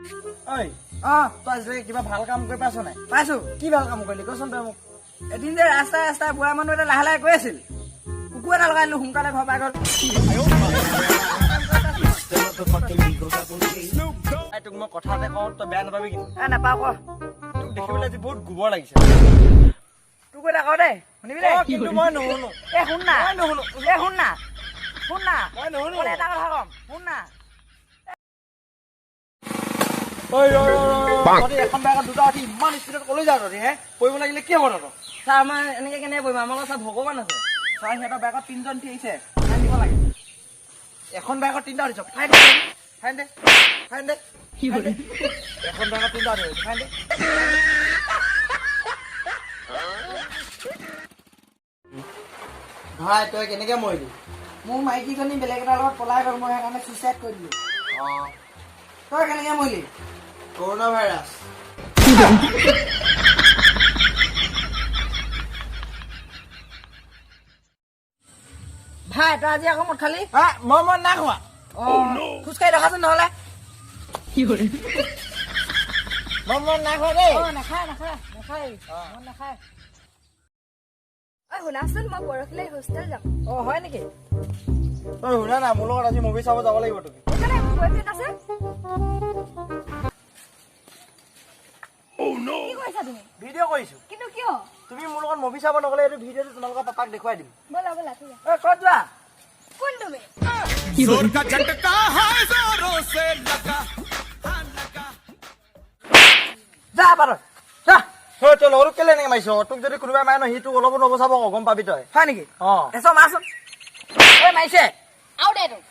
ঐ, তই আজিলৈকে কিবা ভাল কাম কৰি পাইছ নাই? পাইছো। কি ভাল কাম কৰিলি কচোন তই মোক? এদিন যে ৰাস্তাই ৰাস্তাই বুঢ়া মানুহ এটা লাহে লাহে গৈ আছিল, কুকুৰ এটা লগাই দিলো, সোনকালে ঘৰ পাই গ'ল। এই, তোক মই কথা এটা কওঁ, তই বেয়া নাপাবি কিন্তু। এ, নাপাওঁ, ক। তোক দেখিবলৈ আজি বহুত গোবৰ লাগিছে। তোক এটা কওঁ দেই, শুনিবি দেই। অ, কিন্তু মই নুশুনো। এ, শুন না। মই নুশুনো। এ, শুন না, শুন না। মই নুশুনো। মই এটা কথা কম, শুন না। ঐ, ৰ ৰ ৰ ৰ, তহঁতি এখন বাইকত দুটা উঠি ইমান স্পীডত কলৈ যাৱ তহঁতি? হে, পৰিব লাগিলে কি হ'ব তহঁতৰ? ছাৰ, আমাৰ এনেকে কেনেকে বহিম? আমাৰ লগত ছাৰ ভগৱান আছে। ছাৰ, সিহঁতৰ বাইকত তিনিজন উঠি আহিছে, ফাইন দিব লাগে। এখন বাইকত তিনিটা উঠিছ, ফাইন দে, ফাইন দে, ফাইন দে, ফাইন দে। এখন বাইকত তিনিটা উঠিছ, ফাইন দে। ভাই, তই কেনেকে মৰিলি? মোৰ মাইকীজনী বেলেগ এটাৰ লগত পলাই গ'ল, মই সেইকাৰণে চুইচাইড কৰি দিলো। তই কেনেকে মৰিলি? Corona virus. ভাই, তই আজি আকৌ মদ খালি? হা, মই নাই খোৱা। অ, খোজকাঢ়ি দেখাচোন নহ'লে। মই নাই খোৱা দেই। অ, নাখায়, নাখায়, নাখায়, মদ নাখায়। ঐ শুনাচোন, মই পৰহিলৈ হোষ্টেল যাম। অ, হয় নেকি? তই শুনা না, মোৰ লগত আজি মুভি চাব যাব লাগিব তুমি। সেইকাৰণে মোৰ বয়ফ্ৰেণ্ড আছে। কি কৰিছা তুমি? ভিডিঅ' কৰিছো। কিন্তু কিয়? তুমি মোৰ লগত মুভি চাব নগ'লে এইটো ভিডিঅ'টো তোমালোকৰ পাপাক দেখুৱাই দিম। ব'লা ব'লা, ঠিক আছে। ঐ, ক'ত যোৱা? কোন তুমি? जोर का झटका है, जोरों से लगा। যা পাৰ, যা। ঐ, তই লগৰটোক কেলে এনেকে মাৰিছ? তোক যদি কোনোবাই মাৰে ন, সি তোক অলপো নবচাব আকৌ, গম পাবি তই। হয় নেকি? অ। এচ, মাৰচোন। ঐ, মাৰিছে। আৰু দে তোক।